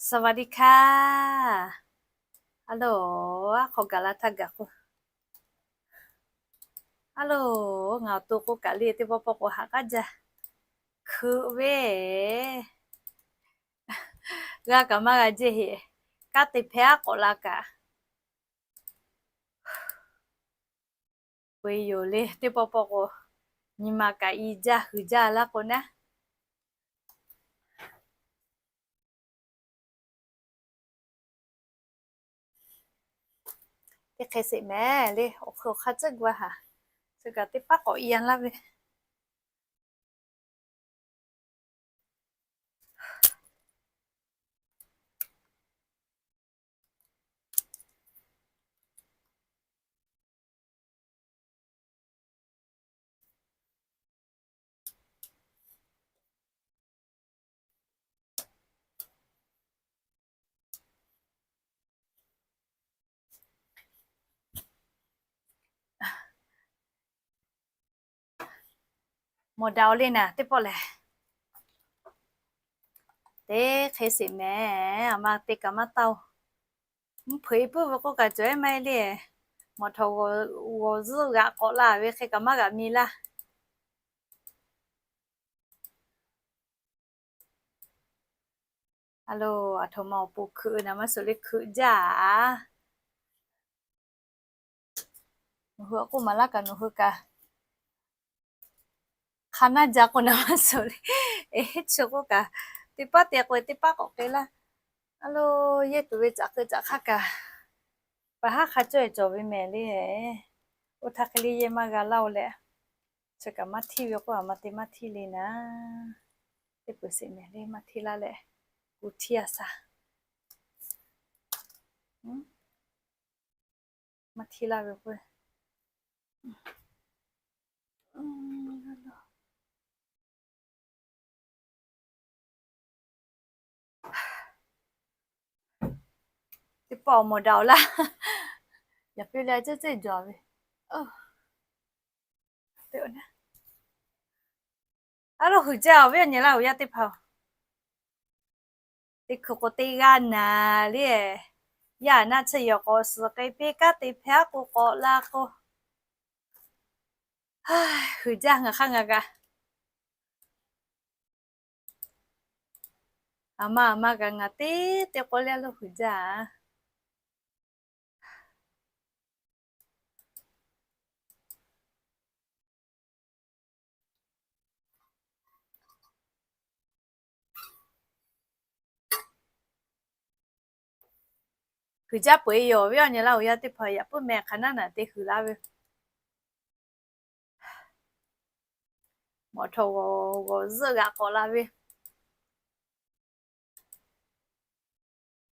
สวัสดีค่ะ Aˉ loˬ, aˉ hk'aw gaˬ la htaˇ gaˬ k'o, aˉ loˬ, ngaˬ awˬ to k'oˆ kaꞈ le, teˇ pawˆ pawˆ k'o haꞈ k'aˉ jaˇ hkeuꞈ ve, g'a kaꞈ maˇ g'a jehˇ heꞈ, kanˉ te hpehˇ aˉ k'awꞈ la kaꞈ peu-eˬ yoˬ le. Teˇ pawˆ pawˆ k'o, nyi ma kaꞈ i jaˇ huiˍ jaˇ laˇ k'o naˉ, teˇ hk'e sheˍ mehˍ le. Awˬ hk'e awˬ hk'aˇ tcuhˉ gu a haꞈ, chi kaꞈ teˇ paˉ k'awꞈ i a laˇ ve. Mawˬ daꞈ-oˬ le naˍ, teˇ pawˆ lehˬ, teˇ hk'e sheˍ mehˍ. Aˬ ma te kaꞈ maˇ taˇ-oˬ. Mvuhˇ hpeuꞈ e puiˉ ve k'oˆ kaꞈ cawˬ ehˉ maˇ heˆ le. Mawˬ htawꞈ g'awˬ zuhˆ g'aꞈ k'awꞈ la ve hk'e kaꞈ maˇ g'aꞈ mi laˇ. Aˬ loˬ, aˬ htoꞈ ma awˬ pon hkeuꞈ naˍ maˇ suhˍ le, hkeuꞈ jaˇ-a. Nawˬ hui k'oˆ maˍ laˇ kaꞈ nawˬ hui kaꞈ hk'a naˇ jaˇ k'o naˍ maˇ suhˍ le. Eˬ, chi k'oˆ kaꞈ, teˇ paˉ te k'o teˇ paˉ k'awꞈ k'ai laˇ. Aˬ loˬ, yehˇ tuˬ ve caꞈ keu caꞈ hk'aˇ kaꞈ, pa haˉ hk'a cawˇ e cawˬ ve mehˍ le. Oˇ htaˇ hk'e le yehˇ maˇ g'a laˇ-oˬ leh, chi kaꞈ maˇ htiˇ ve k'oˆ a, maˇ te maˇ htiˇ le naˍ. Teˇ peuˬ sheˍ mehˍ le, maˇ htiˇ laˇ leh, gu htiˇ a shaˍ. Maˇ htiˇ laˇ ve k'o, teˇ pawˆ mawˬ daꞈ-oˬ laˇ. Yaꞈ piˇ le, ceˇ ceˇ jawˬ ve. Aˬ loˬ, huiˍ jaˇ-oˬ, viˉ awˬ nyi laˇ-oˬ, yaˇ teˇ hpaˍ-oˬ. Teˇ hkui k'o teˇ g'aˇ naˍ le. Yaˇ naˆ tsuhˇ yawˬ k'awꞈ suhˍ k'ai piˇ, kanˉ te hpehˇ aˉ k'o k'awꞈ la k'o, huiˍ jaˇ ngaˬ hk'aˇ ngaˬ kaꞈ. Aˬ ma aˬ ma kaꞈ ngaˬ teˇ teˇ k'oˆ le, aˬ loˬ, huiˍ jaˇ-a. Huiˍ jaˇ peuˬ-e yoˬ, viˉ awˬ nyi laˇ-oˬ, yaˇ teˇ hpaˍ, yaꞈ puiˉ meh hk'aˬ naˉ naˍ te huiˍ laˇ ve. Mawˬ htawꞈ g'awˬ zuhˆ g'aꞈ k'awꞈ la ve,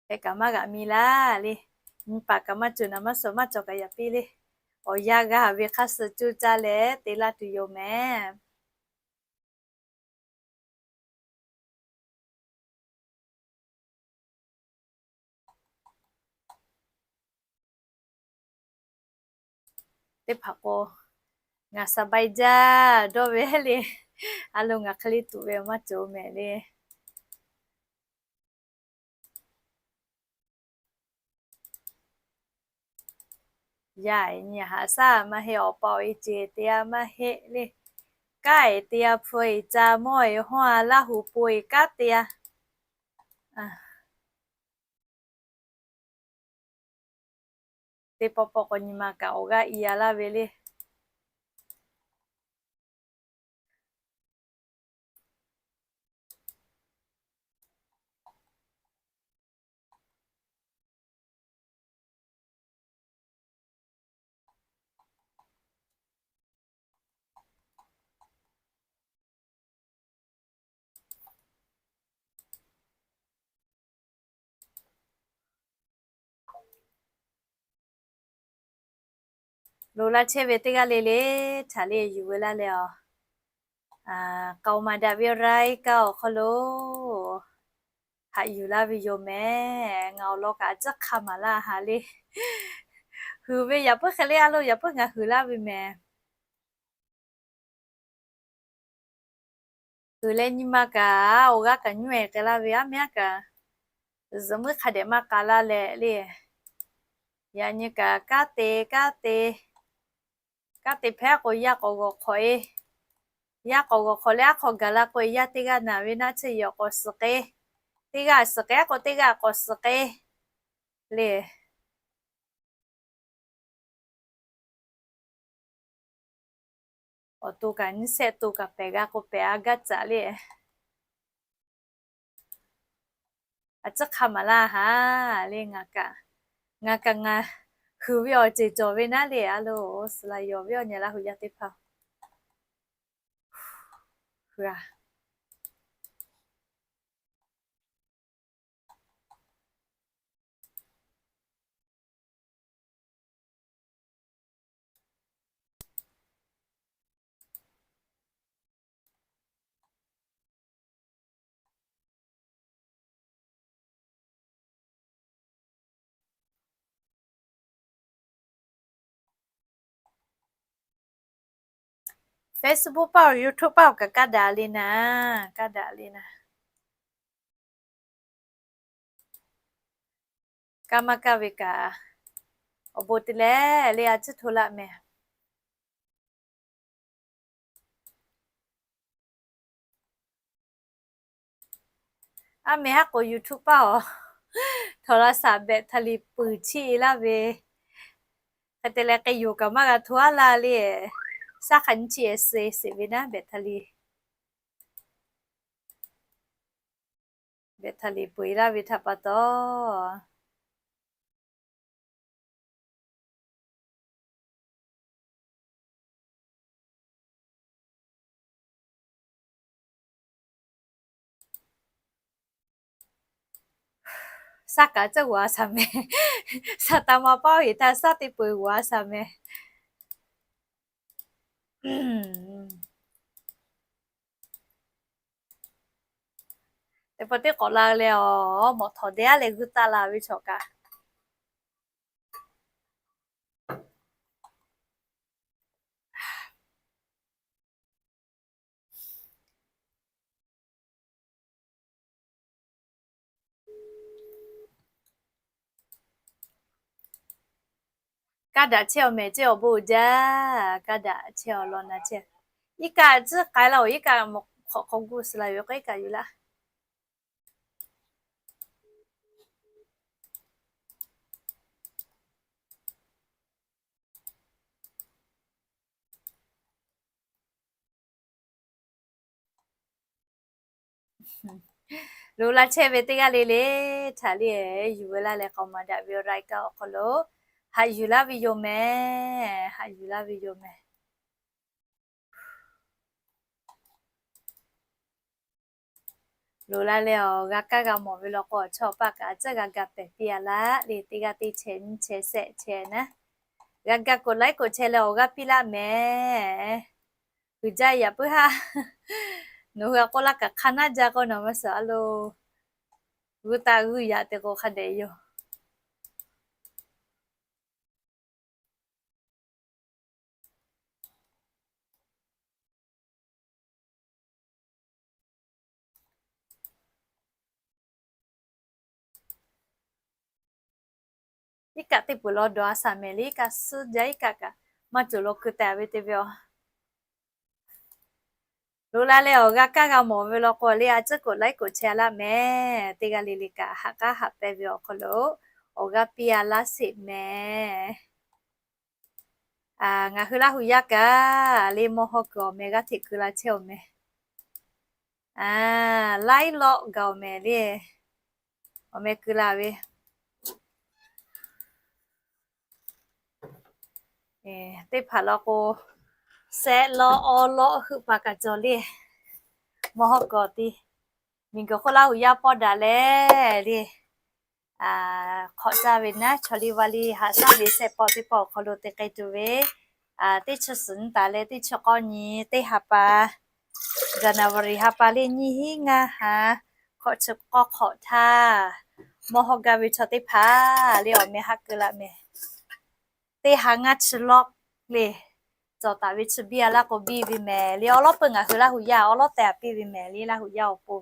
hk'e kaꞈ maˇ g'aꞈ mi laˇ le. Nyi paˍ kaꞈ maˇ cawˬ, naˍ maˇ suhˍ maˇ cawˬ kaꞈ yaꞈ piˇ le. Awˬ yanˇ g'a ve hk'aˇ suh coˇ caˇ leh te laˇ tuˬ yoˬ mehˍ. Teˇ hpaˍ k'o, ngaˬ สบาย jaˇ dawˇ ve le. Aˬ loˬ, ngaˬ hk'e le tuˬ ve maˇ cawˬ mehˍ le. Yaˇ eˬ nyi haꞈ shaˉ maˇ heˆ, awˬ pa awˬ e ceˬ te-a maˇ heˆ le. Kanˉ eˬ te-a, hpu eˬ ca, mawˇ eˬ hawˇ-a, Laˇ huˍ po eˬ kanˉ te-a. Teˇ pawˆ pawˆ k'o nyi ma kaꞈ awˬ g'aˇ i-a laˇ ve le. Lo laˇ chehˇ ve teˇ g'aˇ le le, htaꞈ le yuˬ ve laˇ leh awˬ, k'aoˍ maˍ daꞈ ve รายการ awˬ hk'aw lo haꞈ yuˬ laˇ ve yoˬ mehˍ. Ngaˬ awˬ lawn kaꞈ a ciˉ hk'a maˍ laˇ haꞈ le. Huiˍ ve yaꞈ puiˉ hk'e le, aˬ loˬ, yaꞈ puiˉ ngaˬ huiˍ laˇ ve mehˍ. Huiˍ leh nyi ma kaꞈ awˬ g'aˇ kaꞈ nyuˇ-ehˍ k'ai laˇ ve, aˉ mehˉ kaꞈ zuhꞈ muiˉ hk'a dehꞈ maˇ k'a laˇ leh le. Yaꞈ nyi kaꞈ kanˉ te, kanˉ te, kanˉ te hpehꞈ k'o, yaˇ k'awꞈ g'awˬ hk'awꞈ e, yaˇ k'awꞈ g'awˬ hk'awꞈ leh aˉ hk'aw gaˬ la k'o, yaˇ teˇ g'aˇ naˬ ve naˆ tsuhˇ yehˬ k'awꞈ suhˍ k'e, teˇ g'aˇ suhˍ k'e k'o, teˇ g'aˇ k'awꞈ suhˍ k'e le. Awˬ to kaꞈ nyiˇ shehˆ to kaꞈ pehˬ g'a k'o pehˬ a gaˇ caꞈ le. A ciˉ hk'a maˍ laˇ ha le. Ngaˬ kaꞈ, ngaˬ kaꞈ ngaˬ hui ve awˬ ceuˬ cawˬ ve naˉ le. A lo, suhˍ laˬ yawˬ ve awˬ nyi Laˇ hu yaˇ teˇ hpaˍ hui a Facebook paˆ-oˬ, YouTube paˆ-oˬ kaꞈ kaˇ daꞈ le naˍ, kaˇ daꞈ le naˍ. Kaˇ maˇ kaˇ ve kaꞈ, awˬ bon te leh le a ciˉ hto laˇ mehˍ. A mehˍ haˉ k'o YouTube paˆ-oˬ, โทรศัพท์ แบตเตอรี่ puiˍ chiˇ e laˇ ve. Hk'e te leh k'ai yoˬ kaꞈ maˇ g'a hto aˉ laˇ le. Saˉ hk'a nyi chi e se sheˍ ve naˉ แบตเตอรี่ แบตเตอรี่ puiˍ laˇ ve htaꞈ pa taw, saˉ kaꞈ cehˇ g'uˬ a shaˍ mehˍ. Saˍtanˍ ma paˆ-oˬ, heˍ htaˇ saˉ teˇ peuˬ g'uˬ a shaˍ mehˍ. Teˇ pawˆ teˇ k'awꞈ la leh awˬ mawꞈ htawˍ deh aˉ leh g'uiˇ taˆ la ve chaw kaꞈ, kaˇ daꞈ chehˇ awˬ mehˍ cehˇ awˬ bon uiˍ jaˇ. Kaˇ daꞈ chehˇ awˬ lawn na chehˇ. Iˉ kaˆ tcuhˉ k'ai laˇ-oˬ, iˉ kaˆ mawꞈ hk'awꞈ hk'aw gu suhˍ la ve k'o iˉ kaˆ yuˬ laˇ. Loꞈ la chehˇ ve teˇ g'aˇ le le htaꞈ le, yuˬ ve laˇ leh k'aoˍ maˍ daꞈ ve awˬ รายการ awˬ hk'aw lo haꞈ yuˬ laˇ ve yoˬ mehˍ. Haꞈ yuˬ laˇ ve yoˬ mehˍ. Loꞈ la leh awˬ g'a kaˇ g'a mawˬ ve law k'o, chaw paˆ kaꞈ a ciˉ g'a ga pehˍ piˇ a laˇ le. Teˇ g'aˇ teˇ chehˇ nyiˇ chehˇ shehˆ chehˇ naˉ, g'a ga กดไลค์ กดแชร์ leh awˬ g'aˇ piˇ laˇ mehˍ. G'uiˬ jaˇ yaꞈ puiˉ haˉ. Nawˬ hui a k'oˆ laˇ kaꞈ hk'a naˉ jaˇ k'o, nawˬ ma suhˍ a lo g'uiˇ taˆ g'uiˇ yaꞈ te k'o hk'a dehꞈ yoˬ. Iˉ kaˆ teˇ peuˬ law dawˬ a shaˍ mehˍ le. Iˉ kaˆ suhˉ jaˇ, iˉ kaˆ kaꞈ maˇ cawˬ law keu taˍ ve te ve aˬ. Loꞈ la leh awˬ g'a kaˇ g'a mawˬ ve law k'o le, a ciˉ กดไลค์ กดแชร์ laˇ mehˍ. Teˇ g'aˇ le le kaꞈ haꞈ k'aˉ haꞈ pehˇ ve awˬ hk'aw lo awˬ g'aˇ piˇ a laˇ sheˍ mehˍ. Ngaˬ hui Laˇ hu yaˇ kaꞈ le, mawˇ hawˇ kuiˬ awˬ meh g'aˇ hteꞈ keu la chehˇ awˬ meh, laiˉ lawˆ gaˬ awˬ meh le, awˬ meh keu la ve teˇ hpaˍ law k'o, shehˆ lawˆ awˉ lawˆ heuˆ pa kaꞈ cawˬ le. Mawˇ hawˇ kuiˬ awˬ ti miˬguiˬ hk'oˆ Laˇ hu yaˇ pawˆ daꞈ leh le, hk'awꞈ caˇ ve naˉ, chaw liˇ vaˇ liˇ haꞈ shaˉ ve shehˆ pawˆ teˇ pawˆ awˬ hk'aw lo te k'ai tuˬ ve, teˇ chi suhˍ nyi taˍ leh teˇ chi k'awˇ nyi teˇ ha pa, January ha pa le nyiˇ hinˉ ngaˇ ha, hkawꞈ chi k'awˇ hk'awꞈ htaˇ, mawˇ hawˇ gaˇ ve chaw teˇ hpaˍ le awˬ meh haꞈ keu laˇ meh. Teˇ ha ngaˇ chi lawˆ le, cawˬ taˍ ve chi biˇ a laˇ k'o biˇ ve mehˍ le. Awˉ lawˉ peuˬ ngaˬ hui Laˇ hu yaˇ awˉ lawˉ te a piˇ ve mehˍ le, Laˇ hu yaˇ awˬ pon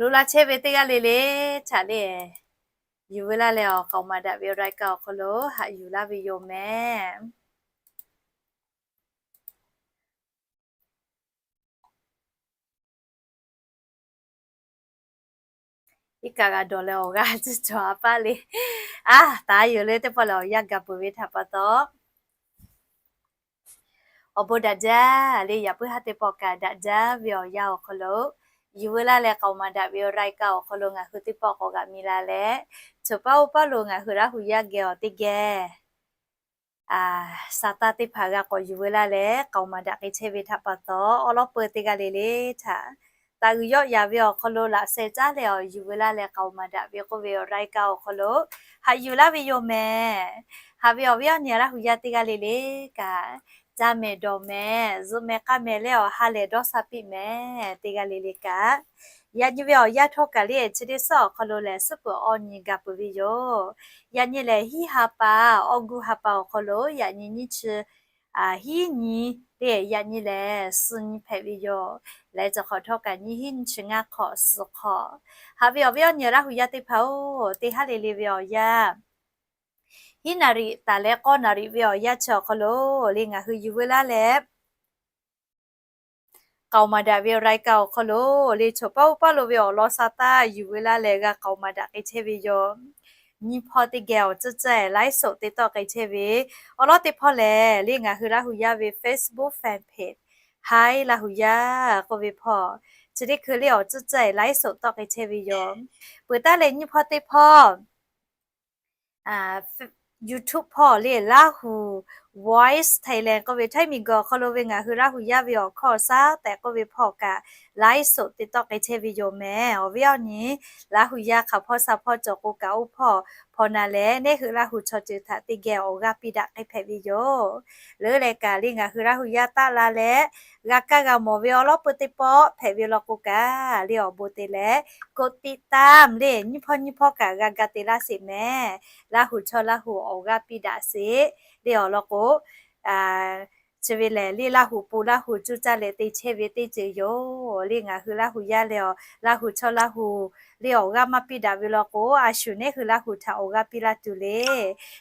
Lo laˇ chehˇ ve teˇ g'aˇ le le htaꞈ le, yuˬ veu laˇ leh awˬ k'aoˍ maˍ daꞈ ve awˬ รายการ awˬ hk'aw lo haꞈ yuˬ laˇ ve yoˬ mehˍ. Iˉ kaꞈ g'a dawˬ leh awˬ g'aˇ tcuhˉ cawˬ a paˇ le. A, taˍ yoˬ le teˇ pawˆ lehˬ awˬ yanˇ gaˬ peuˬ ve htaꞈ pa taw, awˬ bon daꞈ jaˇ le. Yaꞈ puiˉ haˉ teˇ pawˆ kaꞈ daꞈ jaˇ ve awˬ yanˇ awˬ hk'aw lo yuˬ veu laˇ leh k'aoˍ maˍ daꞈ ve awˬ รายการ awˬ hk'aw lo ngaˬ hui teˇ pawˆ k'awꞈ g'aꞈ mi la leh, choˬ paˇ oˇ paˇ lo ngaˬ hui Laˇ hu yaˇ geh awˬ teˇ geh sa taˇ teˇ hpaˍ g'a k'awꞈ yuˬ veu laˇ leh k'aoˍ maˍ daꞈ k'ai chehˇ ve htaꞈ pa taw, awˉ lawˉ peu teˇ g'aˇ le le htaꞈ taˍ g'uiˬ yawˆ yaˍ ve awˬ hk'aw lo laꞈ sheh caˉ leh awˬ yuˬ veu laˇ leh k'aoˍ maˍ daꞈ ve k'oˆ ve awˬ รายการ awˬ hk'aw lo haꞈ yuˬ laˇ ve yoˬ mehˍ. Haꞈ ve awˬ viˉ awˬ nyi Laˇ hu yaˇ teˇ g'aˇ le le kaꞈ, caˇ mehˍ dawˬ mehˍ zuhꞈ mehˍ k'aˇ mehˍ leh awˬ ha lehˬ dawˇ sha piˇ mehˍ teˇ g'aˇ le le kaꞈ, yaꞈ nyi ve awˬ yanˇ htawˇ kaꞈ le chi teˇ suhˉ awˬ hk'aw lo lehˬ suhˉ peuˬ awˬ nyi gaˬ peuˬ ve yoˬ. Yaꞈ nyi lehˬ hiˉ ha pa, August ha pa awˬ hk'aw lo yaꞈ nyi nyiˇ chi hiˉ nyi le, yaꞈ nyi lehˬ suh nyi hpehꞈ ve yoˬ. Leh cawˬ hk'awꞈ htawˇ kaꞈ nyiˇ hiˉ nyiˇ chi ngaˇ hk'awꞈ suh hk'awꞈ. Haꞈ ve awˬ viˉ awˬ nyi Laˇ hu yaˇ teˇ hpaˍ-oˬ, teˇ haˉ le le ve awˬ yanˇ hiˉ naˍ riꞈ taˍ leh k'awˇ naˍ riꞈ ve awˬ yanˇ chi awˬ hk'aw lo le ngaˬ hui yuˬ veu laˇ leh k'aoˍ maˍ daꞈ ve awˬ รายการ awˬ hk'aw lo le choˬ paˇ oˇ paˇ lo ve awˬ lawn sa taˇ yuˬ veu laˇ leh g'a k'aoˍ maˍ daꞈ k'ai chehˇ ve yoˬ. Nyiˇ hpawˇ teˇ geh awˬ tcuhˉ caˇ laiˉ soꞈ te tawˆ k'ai chehˇ ve awˬ lawn teˇ hpawˇ lehˬ le ngaˬ hui Laˇ hu yaˇ ve Facebook fan page Hi Laˇ hu yaˇ k'oˆ ve hpawˇ, chi teˇ hkui le awˬ tcuhˉ caˇ laiˉ soꞈ tawˆ k'ai chehˇ ve yoˬ. Peuˬ taˉ leh nyiˇ hpawˇ teˇ hpawˇ YouTube hpawˇ le Laˇ hu Voice Thailand k'oˆ ve Htaiˇ miˬ guiˬ awˬ hk'aw lo ve ngaˬ hui Laˇ hu yaˇ ve awˬ hkawˇ awˬ shaˉ tehꞈ k'oˆ ve hpawˇ kaꞈ laiˉ soꞈ te tawˆ k'ai chehˇ ve yoˬ mehˍ. Awˬ viˉ awˬ nyi Laˇ hu yaˇ hk'aˬ hpawˇ sha hpawˇ cawˬ k'o kaꞈ oˇ hpawˇ hpaw na leh neˇ hui Laˇ hu chaw ceuˬ htaꞈ teˇ geh awˬ g'aˇ piˇ daꞈ k'ai hpehꞈ ve yoˬ. Leuˉ leh kaꞈ le ngaˬ hui Laˇ hu yaˇ taˆ la leh g'a kaˇ g'a mawˬ ve awˬ lawn peu teˇ pawˆ hpehꞈ ve law k'o kaꞈ le awˬ bon te leh กดติดตาม le nyiˇ hpawˇ nyiˇ hpawˇ kaꞈ g'a ga te laˇ sheˍ mehˍ. Laˇ hu chaw Laˇ hu awˬ g'aˇ piˇ daꞈ sheˍ le awˬ lawn k'o, chi ve lehˬ le Laˇ hu pon Laˇ hu cuˇ caˇ leh te chehˇ ve teˇ ceuˬ yoˬ. Le ngaˬ hui Laˇ hu yaˇ leh awˬ Laˇ hu chaw Laˇ hu le awˬ g'aˇ maˇ piˇ daꞈ ve law k'o, a shu neˇ hui Laˇ hu htaꞈ awˬ g'aˇ piˇ laˇ tuˬ le.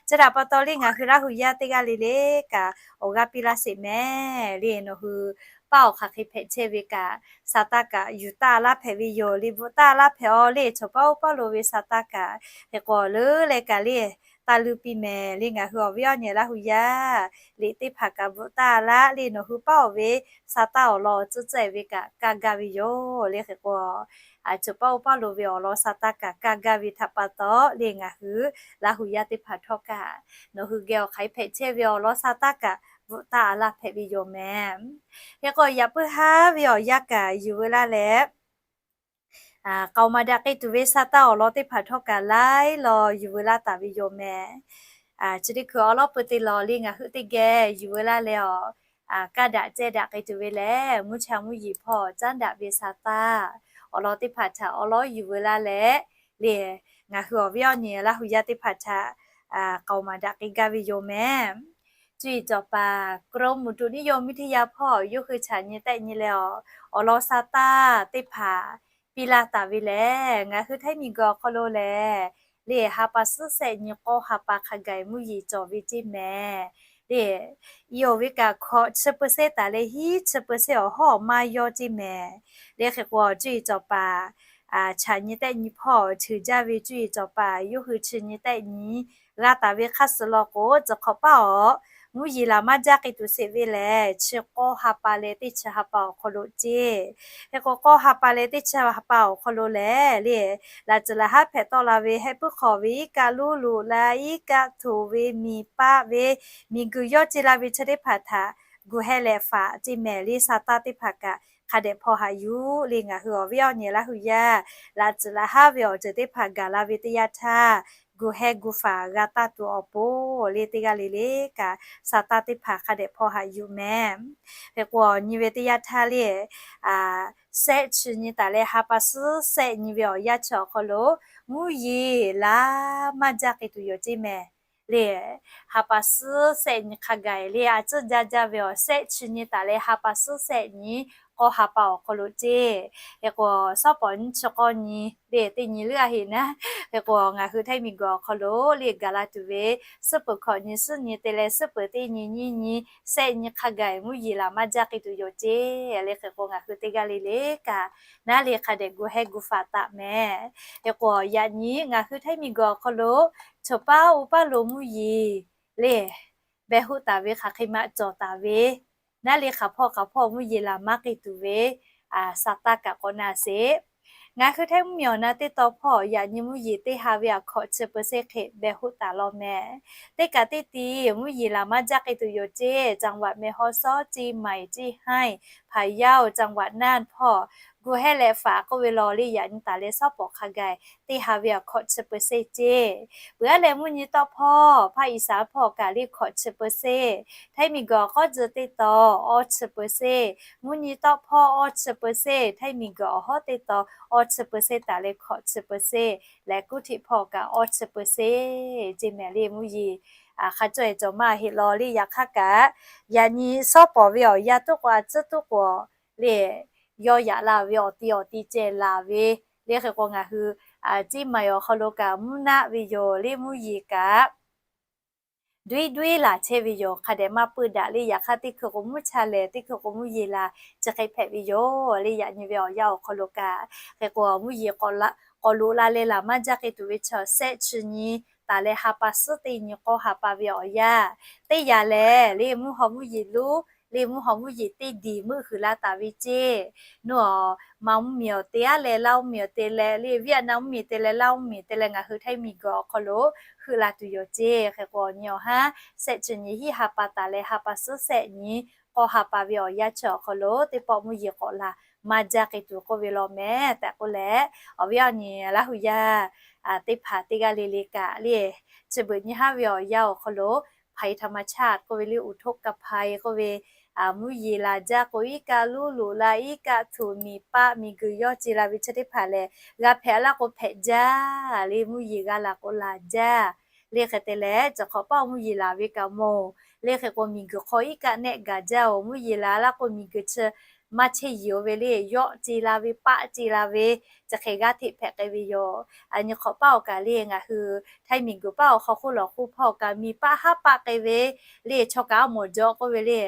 Chi htaꞈ pa taw le ngaˬ hui Laˇ hu yaˇ teˇ g'aˇ le le kaꞈ awˬ g'aˇ piˇ laˇ sheˍ mehˍ. Le nawˬ hui paˉ awˬ hk'aˬ hk'e hpehꞈ chehˇ ve kaꞈ sa taˇ kaꞈ yuˬ taˇ laˇ hpehꞈ ve yoˬ. Le bvuhꞈ taˇ laˇ hpehꞈ-aw le choˬ paˇ oˇ paˇ lo ve sa taˇ kaꞈ hk'e k'o leuˉ leh kaꞈ le taˇ luˇ piˇ mehˍ. Le ngaˬ hui awˬ viˉ awˬ nyi Laˇ hu yaˇ liꞈ teˇ hpaˍ kaꞈ bvuhꞈ taˇ laˇ le nawˬ hui paˉ awˬ ve sa taˇ awˬ lawn awˬ tcuhˉ tcuhˉ-e ve kaꞈ kaˇ gaˇ ve yoˬ. Le hk'e k'o choˬ paˇ oˇ paˇ lo ve awˬ lawn sa taˇ kaꞈ kaˇ gaˇ ve htaꞈ pa taw le ngaˬ hui Laˇ hu yaˇ teˇ hpaˍ htawˇ kaꞈ nawˬ hui geh awˬ hk'aˬ hk'e hpehꞈ chehˇ ve awˬ lawn sa taˇ kaꞈ bvuhꞈ taˇ laˇ hpehꞈ ve yoˬ mehˍ. Hk'e k'o yaꞈ puiˉ haˉ ve awˬ yanˇ kaꞈ yuˬ veu laˇ leh k'aoˍ maˍ daꞈ k'ai tuˬ ve sa taˇ awˬ lawn teˇ hpaˍ htawˇ kaꞈ laiˉ law yuˬ veu laˇ taˍ ve yoˬ mehˍ. Chi teˇ hkui awˬ lawn peu te lawˬ le ngaˬ hui teˇ geh yuˬ veu laˇ leh awˬ kaˇ daꞈ ceh daꞈ k'ai tuˬ ve lehˬ mvuhˇ cha mvuhˇ yeˬ hpawˇ caˉ daꞈ ve sa taˇ awˬ lawn teˇ hpaˍ htaꞈ awˬ lawn yuˬ veu laˇ leh le ngaˬ hui awˬ viˉ awˬ nyi Laˇ hu yaˇ teˇ hpaˍ htaꞈ k'aoˍ maˍ daꞈ k'ai gaˇ ve yoˬ mehˍ. Cuˇ yiˍ cawˬ paˍ กรมอุตุนิยมวิทยา hpawˇ yawˇ hui chaꞈ nyi tehˆ nyi leh awˬ lawn sa taˇ teˇ hpaˍ piˇ laˇ taˍ ve lehˬ ngaˬ hui Htaiˇ miˬ guiˬ awˬ hk'aw lo lehˬ le ha pa suhˉ shehˆ nyi k'awˇ ha pa hk'a gaˬ mvuhˇ yeˬ cawˬ ve ceˇ mehˍ. Le i oˬ ve kaꞈ hkawꞈ chi เปอร์เซ็นต์ taˍ leh hiˉ chi เปอร์เซ็นต์ awˬ hawˉ awˬ maˇ yawˇ ceˇ mehˍ. Le hk'e k'o cuˇ yiˍ cawˬ paˍ chaꞈ nyi tehˆ nyi hpawˇ ceuˬ jaˇ ve cuˇ yiˍ cawˬ paˍ yawˇ hui chi nyi tehˆ nyi g'a taˍ ve hk'aˇ suh law k'o, tcuh hk'awꞈ paˇ awˬ mvuhˇ yeˬ laˬ maˇ jaˇ k'ai tuˬ sheˍ ve lehˬ, chi k'awˇ ha pa leh teˇ chi ha pa awˬ hk'aw lo ceˇ. Hk'e k'o k'awˇ ha pa leh teˇ chi ha pa awˬ hk'aw lo lehˬ le, laꞈ tcuhˍ laꞈ haˉ hpehꞈ tawˆ la ve hehˆ puiˉ hk'awꞈ ve iˉ kaˆ luˇ loꞈ la, iˉ kaˆ htoꞈ ve, miˬ paˆ ve, miˬ guiˬ yawˇ ceˇ la ve chi teˇ hpaˍ htaꞈ gu heh leh faꞈ ceˇ mehˍ. Le sa taˇ teˇ hpaˍ kaꞈ hk'a dehꞈ hpaw haꞈ yuˬ. Le ngaˬ hui awˬ viˉ awˬ nyi Laˇ hu yaˇ laꞈ tcuhˍ laꞈ haˉ ve awˬ ceuˬ teˇ hpaˍ gaˬ la ve teˇ yanˇ htaˇ, gu heh gu faꞈ g'a taˇ tuˬ awˬ pon le teˇ g'aˇ le le kaꞈ sa taˇ teˇ hpaˍ hk'a dehꞈ hpaw haꞈ yuˬ mehˍ. Hk'e k'o awˬ nyi ve teˇ yanˇ htaˇ le, shehˆ chi nyi taˍ leh ha pa suhˉ shehˆ nyi ve awˬ yanˇ chi awˬ hk'aw lo mvuhˇ yeˬ laˬ maˇ jaˇ k'ai tuˬ yoˬ ceˇ mehˍ. Le ha pa suhˉ shehˆ nyi hk'a gaˬ le a tcuhˉ jaˇ jaˇ ve awˬ shehˆ chi nyi taˍ leh ha pa suhˉ shehˆ nyi k'awˇ ha pa awˬ hk'aw lo ceˇ. Hk'e k'o, shawˉ pawˍ nyiˇ chi k'awˇ nyi le teˇ nyi leuˉ a heˆ naˉ. Hk'e k'o, ngaˬ hui Htaiˇ miˬguiˬ awˬ hk'aw lo le gaˬ la tuˬ ve, suhˉ peuˬ hkawꞈ nyi suhˉ nyi te leh suhˉ peuˬ teˇ nyi nyiˇ nyi, shehˆ nyi hk'a gaˬ mvuhˇ yeˬ laˬ maˇ jaˇ k'ai tuˬ yoˬ ceˇ. Le hk'e k'o, ngaˬ hui teˇ g'aˇ le le kaꞈ naˉ le hk'a dehꞈ gu hehˉ gu faˍ taˍ mehˍ. Hk'e k'o, yaꞈ nyi ngaˬ hui Htaiˇ miˬguiˬ awˬ hk'aw lo chawˬ paˉ oˇ paˉ lo mvuhˇ yeˬ le behˬ hoˆ taˍ ve hk'aˬ hk'e ma cawˬ taˍ ve, naˉ le hk'aˬ hpawˇ hk'aˬ hpawˇ mvuhˇ yeˬ laˬ maˇ k'ai tuˬ ve, Saˍtanˍ kaꞈ k'awꞈ na sheˍ. Ngaˬ hui Htaiˇ mvuhˇmiˬ awˬ na teˇ tawn hpawˇ yaꞈ nyi mvuhˇ yeˬ teˇ ha ve awˬ hkawꞈ chi เปอร์เซ็นต์ hk'e behˬ hoˆ taˍ law mehˍ. Teˇ kaꞈ teˇ ti mvuhˇ yeˬ laˬ maˇ jaˇ k'ai tuˬ yoˬ ceˇ. จังหวัดแม่ฮ่องสอน เชียงใหม่ เชียงราย พะเยา จังหวัดน่าน hpawˇ gu hehˉ leh faˍ k'oˆ ve law le yaꞈ nyi taˍ leh shawˉ pawˍ hk'a gaˬ teˇ ha ve awˬ hkawꞈ chi เปอร์เซ็นต์ ceˇ. Peuˬ aˉ leh mvuhˇ nyi tawˆ hpawˇ ภาคอีสาน hpawˇ kaꞈ le hkawꞈ chi เปอร์เซ็นต์, Htaiˇ miˬguiˬ awˬ k'awˇ tcuh teˇ tawn awˇ chi เปอร์เซ็นต์, mvuhˇ nyi tawˆ hpawˇ awˇ chi เปอร์เซ็นต์, Htaiˇ miˬguiˬ awˬ hawˉ teˇ tawn awˇ chi เปอร์เซ็นต์ taˍ leh hkawꞈ chi เปอร์เซ็นต์, leh kuˉ htiꞈ hpawˇ kaꞈ awˇ chi เปอร์เซ็นต์ ceˇ mehˍ le mvuhˇ yeˬ hk'a cawˇ e cawˬ maˇ heˆ law le. Yaꞈ hk'aˇ kaꞈ yaꞈ nyi shawˉ pawˍ ve awˬ yanˇ tuˉ k'o a tcuhˉ tuˉ k'o le, yawˇ yaꞈ la ve awˬ ti awˬ ti ceh laˬ ve le. Hk'e k'o, ngaˬ hui เชียงใหม่ awˬ hk'aw lo kaꞈ mvuhˇ naˆ ve yoˬ le mvuhˇ yeˬ kaꞈ duiˉ duiˉ laˬ chehˇ ve yoˬ. Hk'a dehꞈ maˇ peuˬ daꞈ le. Yaꞈ hk'aˇ teˇ hkui k'o mvuhˇ cha lehˬ, teˇ hkui k'o mvuhˇ yeˬ laˬ chi hk'e hpehꞈ ve yoˬ le. Yaꞈ nyi ve awˬ yanˇ awˬ hk'aw lo kaꞈ hk'e k'o, mvuhˇ yeˬ k'awꞈ loꞈ la leh laˬ maˇ jaˇ k'ai tuˬ ve chaw shehˆ chi nyi taˍ leh ha pa suhˉ teˇ nyi k'awˇ ha pa ve awˬ yanˇ teˇ yanˇ lehˬ le, mvuhˇ haw mvuhˇ yeˬ lonˉ le, mvuhˇ haw mvuhˇ yeˬ teˇ diˬ meuˆ huiˍ la taˍ ve ceˇ. Nawˬ a, Manˇ mvuhˇmiˬ awˬ te aˉ leh Laˇ mvuhˇmiˬ awˬ te leh le, Vietnam mvuhˇmiˬ te leh Laˇ mvuhˇmiˬ te leh ngaˬ hui Htaiˇ miˬguiˬ awˬ hk'aw lo heuˆ la tuˬ yoˬ ceˇ. Hk'e k'o, awˬ nyi awˬ haˉ shehˆ chi nyi hiˆ ha pa taˍ leh ha pa suhˉ shehˆ nyi k'awˇ ha pa ve awˬ yanˇ chi awˬ hk'aw lo teˇ pawˆ mvuhˇ yeˬ k'awꞈ laˬ maˇ jaˇ k'ai tuˬ k'oˆ ve law mehˍ tehꞈ k'oˆ leh, awˬ viˉ awˬ nyi Laˇ hu yaˇ teˇ hpaˍ teˇ g'aˇ le le kaꞈ le, chi beuꞈ nyi haˉ ve awˬ yanˇ awˬ hk'aw lo ภัยธรรมชาติ k'oˆ ve le, อุทกภัย k'oˆ ve, mvuhˇ yeˬ laˬ jaˇ k'o iˉ kaˆ luˉ loꞈ la, iˉ kaˆ htuꞈ miˬ paˆ miˬguiˬ yawˇ ce la ve chi teˇ hpaˍ lehˬ, g'a hpehꞈ laˇ k'o hpehꞈ jaˇ le, mvuhˇ yeˬ g'a laˬ k'o laˬ jaˇ le. Hk'e te leh, chi hk'awꞈ paˆ mvuhˇ yeˬ laˬ ve kaꞈ mawˬ le. Hk'e k'o, miˬguiˬ hk'aw iˉ kaˆ nehˆ gaˬ jaˇ oˬ, mvuhˇ yeˬ laˬ laˇ k'o miˬguiˬ chi maˇ chehˇ yeˬ oˬ ve le, yawˇ ce la ve, paˆ ce la ve, chi hk'e g'aˇ hteꞈ hpehꞈ k'ai ve yoˬ. Nyi hk'awꞈ paˆ awˬ kaꞈ le, ngaˬ hui Htaiˇ miˬguiˬ paˆ awˬ hk'aw hk'oˆ lawˬ hk'oˆ hpawˇ kaꞈ miˬ paˆ haˉ paˆ k'ai ve le, chaw kaꞈ a mawˬ jaw k'oˆ ve le,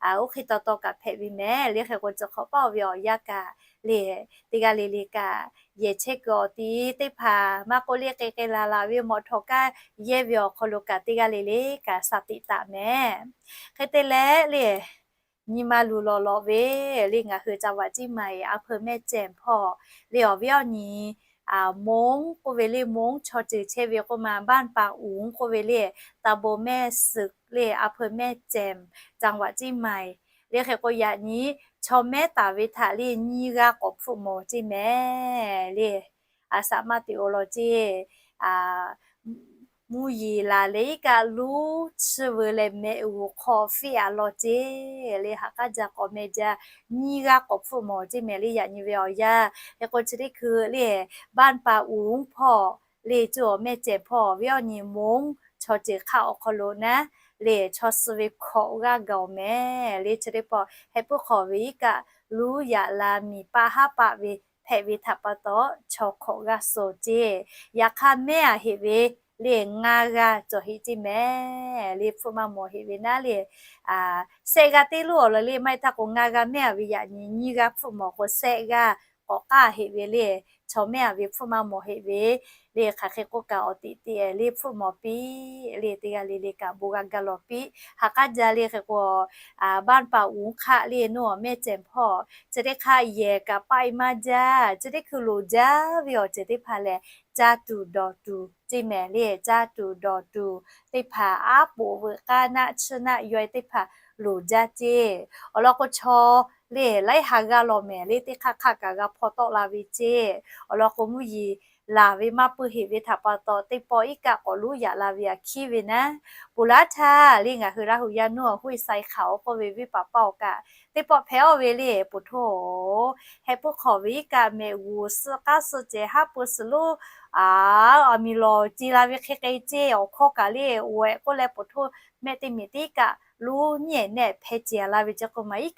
oˇ hk'e taw taw kaꞈ hpehꞈ ve mehˍ le. Hk'e k'o, chi hk'awꞈ paˆ awˬ ve awˬ yanˇ kaꞈ le, teˇ g'aˇ le le kaꞈ yehˬ chehˇ kuiˬ awˬ ti teˇ hpaˍ maˇ k'oˆ le, k'ai k'ai laˬ laˬ ve mawꞈ htawꞈ kaˇ yehˇ ve awˬ hk'aw lo kaꞈ teˇ g'aˇ le le kaꞈ shaˍ tiꞈ taˍ mehˍ. Hk'e te leh le, nyi ma luˬ lawˬ lawꞈ ve le, ngaˬ hui จังหวัดเชียงใหม่ อำเภอแม่แจ่ม hpawˇ le, awˬ viˉ awˬ nyi Mong k'oˆ ve le, Mong chaw ceuˬ chehˇ ve k'oˆ ma, บ้านป่าอุ๋ง k'oˆ ve le, ตำบลแม่เสาะ le, อำเภอแม่แจ่ม จังหวัดเชียงใหม่ le. Hk'e k'o, yaꞈ nyi chaw mehˉ taˍ ve htaꞈ le nyiˇ g'aˇ k'awꞈ hpfuhˆ mawˬ ceˇ mehˍ le. A shaꞈ maˇ te-o law ceˇ, mvuhˇ yeˬ laˬ leh iˉ kaˆ luˉ chiˇ veu leh mehꞈ g'uˬ hk'aw fiˆ a law ceˇ le. Haꞈ k'aˉ jaˇ k'awꞈ meh jaˇ, nyiˇ g'aˇ k'awꞈ hpfuhˆ mawˬ ceˇ mehˍ le. Yaꞈ nyi ve awˬ yanˇ hk'e k'o, chi teˇ hkui le, บ้านป่าอุ๋ง hpawˇ le, cuˇ awˬ แม่แจ่ม hpawˇ awˬ viˉ awˬ nyi Mong chaw ceuˬ hk'aˆ awˬ hk'aw lo naˉ le, chaw suh ve hkawꞈ g'aˇ gaˬ-oˬ mehˍ le. Chi teˇ pawˆ heh puiˉ hk'awꞈ ve iˉ kaˆ luˉ yaꞈ la miˬ paˆ haˉ paˆ ve hpehꞈ ve htaꞈ pa taw, chaw hkawꞈ g'aˇ suh ceˇ. Yaꞈ hk'aˇ, mehˉ a heꞈ ve le ngaˇ g'aˇ cawˬ heꞈ ceˇ mehˍ le. Hpfuhˆ maˇ mawˬ heꞈ ve naˉ le, shehˆ g'aˇ teˇ luˉ awˬ lawn le maˇ heˆ htaˇ k'o, ngaˇ g'aˇ mehˉ a ve yaꞈ nyi nyiˇ g'aˇ hpfuhˆ mawˬ k'o, shehˆ g'aˇ k'awꞈ k'aˇ heꞈ ve le. Chaw mehˉ a ve hpfuhˆ maˇ mawˬ heꞈ ve le. Hk'aˬ hk'e k'oˆ kaꞈ, awˬ teꞈ teꞈ le hpfuhˆ mawˬ piˇ le. Teˇ g'aˇ le le kaꞈ bon g'a gaˇ lawˬ piˇ. Haꞈ k'aˉ jaˇ le. Hk'e k'o, บ้านป่าอุ๋ง hk'aˆ le, nawˬ awˬ แม่แจ่ม hpawˇ chi teˇ hk'aˆ yehˬ kaꞈ paˆ e maˇ jaˇ. Chi teˇ hkui loˍ jaˇ ve awˬ ceuˬ teˇ hpaˍ lehˬ, caˇ tuˬ dawˬ tuˬ ceˇ mehˍ le. Caˇ tuˬ dawˬ tuˬ teˇ hpaˍ, aˉ poꞈ veuꞈ k'aˇ naˆ chiˇ naˆ yaw e teˇ hpaˍ loˍ jaˇ ceˇ. Awˬ lawn k'o, chaw le laiˉ ha g'aˇ lawˬ mehˍ le, teˇ hk'aˇ hk'aˆ kaꞈ g'a hpaw tawˆ la ve ceˇ. Awˬ lawn k'o, mvuhˇ yeˬ laˬ ve maˇ peuˬ heꞈ ve htaꞈ pa taw, teˇ pawˆ iˉ kaˆ k'awꞈ luˉ yaꞈ la ve aꞈ hkiˉ ve naˉ, ponˬ laˇ htaˇ le ngaˬ hui Laˇ hu yaˇ nuˇ awˬ ห้วยทรายขาว k'oˆ ve venˇ paˍ paˇ awˬ kaꞈ teˇ pawˆ hpehꞈ-aw ve le, poˬ htoˇ hehˆ puiˉ hk'awꞈ ve iˉ kaˆ mehꞈ g'uˬ suh k'aˉ suh cehˬ haˉ pui suhˍ lonˉ a miˬ lawˬ ce la ve hk'e hk'e ceˇ. Awˬ hkawˇ kaꞈ le oˬ ehˍ k'oˆ leh, poˬ htoˇ mehˆ teˇ miˬ teˇ kaꞈ lonˉ nyiˉ ehˍ nehˆ hpeh ceh la ve ce k'o maˬ, iˉ